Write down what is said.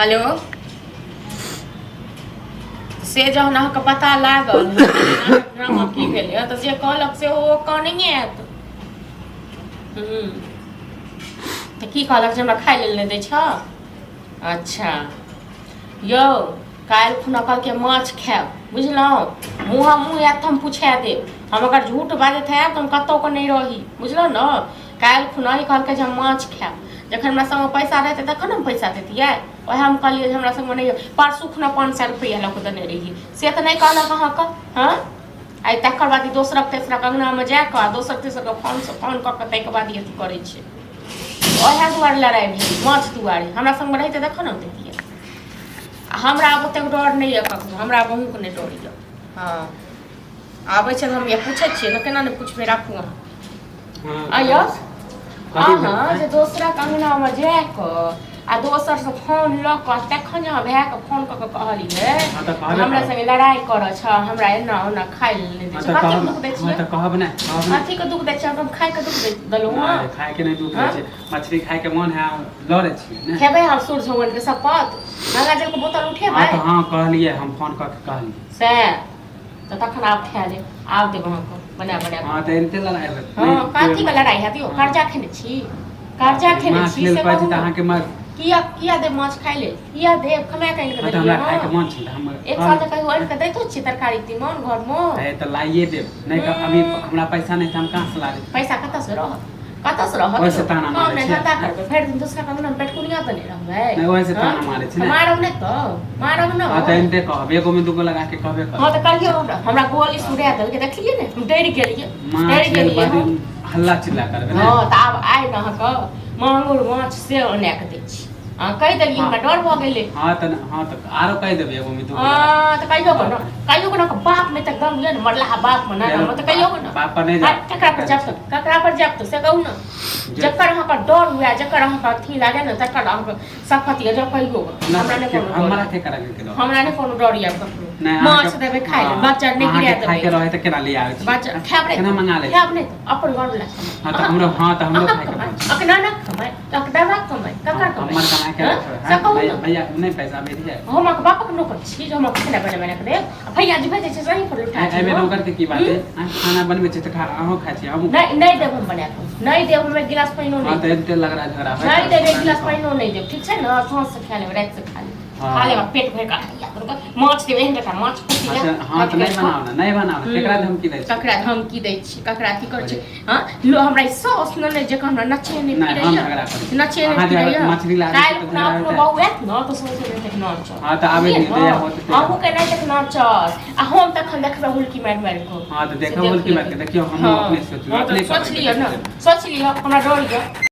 Hello, से जहन अहाँके पता लागल ड्रामा की भेलै, तऽ जे कहलक से ओ कहनहिए आयत। तऽ की कहलक जे हमरा खाइ लेल नहि दै छह? अच्छा यौ, काल्हि खुना कहलकै माछ खायब, बुझलहुँ? मुँह मुँह आयत तऽ हम पुछा देब। हम अगर झूठ बाजैत हैब तऽ हम कतहुके नहि रही, बुझलहुँ ने? काल्हि खुना ई कहलकै जे हम माछ खायब। जखन हमरा संगमे पैसा रहतै तखन हम पैसा दैतियै। उएह हम कहलियै जे हमरा संगमे नहि यऽ। परसू खुना 500 रुपैआ लऽ कऽ देने रहियै, से तऽ नहि कहलक अहाँके? हँ, आइ तकर बाद ई दोसरक तेसरक अङ्गनामे जा कऽ आ दोसर तेसरके फोनसँ फोन कऽ कऽ ताहिके बाद ई अथी करै छै। उएह दुआरे लड़ाइ भेल, माछ दुआरे। हमरा संगमे रहितै तखन हम दैतियै। आ हमरा आब ओतेक डर नहि यऽ ककरो, हमरा आब अहूँके नहि डर यऽ। हँ, आबै छै तऽ हम इएह पूछै छियै ने, केना नहि पुछबै? राखू अहाँ। आइयो अहाँ जे दोसरक अङ्गनामे जा कऽ आ दोसरसँ फोन लऽ कऽ तखन जे अहाँ भायके फोन कऽ कऽ कहलियै हँ, तऽ कहबे हमरा करब। संगे लड़ाइ करऽ छ, हमरा एना ओना खाइ लेल नहि दै हँ, छै, तऽ कथीके कहब दुख दै हँ छियै? तऽ कहब नहि, कहब नहि। कथीके दुख दै छियै? हम खाइके दुख दै देलहुँ? हँ। नहि, खायके नहि दुख हँ? होइ छै। मछली खायके मन है, लऽ लै छियै ने। खेबै हम सूर्य भगवानके शपथ, गंगा जलके बोतल हँ। उठेबै। तऽ हँ, कहलियै, हम फोन कऽ के कहलियै। सएह तऽ तखन आब खाय लेब, आब देब अहाँके बना बना कऽ। हँ, तऽ एनते लड़ाइ होत? हँ, कथी के लड़ाइ हैत यौ? कर्जा खेने छी, कर्जा खेने माछ छी लेल से कहै छी कहू तऽ ने। अहाँके माछ किया, किया देब माछ खाय लेल? किया देब? कमा कऽ आनि कऽ हँ, तऽ देलियै? हमरा खायके हँ, मन छै तऽ हम एक साल तऽ कहियो आनि कऽ दैतो छियै तरकारी तीमन घरमे? हे, तऽ लाइए देब नहि तऽ अभी हमरा पैसा नहि तऽ हम कहाँ से ला देब? पैसा कतऽसँ रहत? कतऽसँ रहत? ओहिसँ ताना काम मारै नहि छियै। धंधा करबै, भरि दिन दोसरा के अंगना मे पेटकुनिया तऽ नहि रहबै। नहि, ओहिसँ हँ? ताना मारै छै तऽ ने। मारब नहि तऽ मारब ने। हँ, तऽ एनते कहब, एगो मे दूगो लगा के कहबे हँ, करब। तऽ कहियौ हमरा, हमरा गोली सुरा देलकै, देखलियै ने? हम डरि गेलियै, माछ डरि लेल गेलियै बड़ी हम। हल्ला चिल्ला करबै ने। हँ, तऽ आब आइ ने अहाँके मांगुर माछ से बना कऽ दै छी। अहाँ कहि देलियै, हमरा डर भऽ गेलै। हँ तऽ, हँ तऽ आरो कहि देबै, एगो मे दूगो लगा। हँ, तऽ कहियो कऽ ने, कहियो कऽ ने, बाप मे तऽ दम यऽ ने? मरलाहा बाप मे ने? तऽ कहियो कऽ ने। बाप पर नहि आ जायब। ककरा पर जायब तऽ, ककरा पर जायब तऽ, से कहू ने। जकर अहाँके डर हुए, जकर अहाँके अथी लागे ने, तकर अहाँके शपथ यऽ, जब कहियो हमरा नहि कोनो डर हमरा यऽ। के करा के डर? हमरा नहि कोनो डर यऽ ककरो। नहि, माछ अहाँके देबै खाय लए, हँ, बच्चा नहि गिरा अहाँके खायके देबै। रहै तऽ केना ले आबै छी? बच्चा खायब नहि? केना मंगा लै छी? खायब नहि तऽ अपन घर ला। हँ तऽ हमरो, हँ तऽ हमरो अहाँ खायके कमाइ मन छै। अपना ना कमाइ, दादा कमाइ, ककर कमाइ? हमर कमाइ के हँ? रखबै? से कहू भैया ने। भैया नहि पैसा भेजिए? हम अहाँके बापक नौकर छी जे हम अहाँके खेनाइ बना बना कऽ देब? आ भैया जे भेजै छै सही पर लुटा एहिमे छी। नौकर के की बात है? अहाँ खाना बनबै छी तऽ खा, अहूँ खाइ छी, हमहूँ। नहि, नहि देब हम बना कऽ, नहि देब हम एक गिलास पानिओ। हँ नहि तऽ देब। एते लग रहा झगड़ा होय नहि तऽ देब, एक हमरा गिलास नहि कहब। पानिओ नहि देब। ठीक छै ने? साँझ से खा लेब, राति से खा लेब। हँ। खा लेब आ पेट भरि कऽ हैया करू कऽ माछ देब, एहन जकाँ माछ खुशी अच्छा, हँ तऽ नहि बनाउ ने, नहि बनाउ ने। केकरा धमकी दै छी? ककरा धमकी दै छी? ककरा अथी करै छी? हँ लो, हमरा ई साउस ननैद जकाँ हमरा नचे नहि नहि, हम फिरैया, झगड़ा करै छी। नचे नहि अहाँ जे फिरैया। मछली लाबै छी काल्हि तऽ खुना झगड़ा अपनो हेतै? बहू आयत ने तऽ सोचै नहि तक नाचत। हँ तऽ आबै बुझलियै दियौ, जहिया ने? होत तहिया। अहूँके नहि तक नाचत आ हम तखन देखबै हुलकी मारि मारि कऽ। हँ तऽ से देखब देख हुलकी मारि लेबै। कऽ, देखियौ, हमहूँ हँ अपने सोचबै, हँ अपने तऽ सोचि कहबै, लिअ ने, देखि लेबै। सोचि लिअ, हमरा डर यऽ।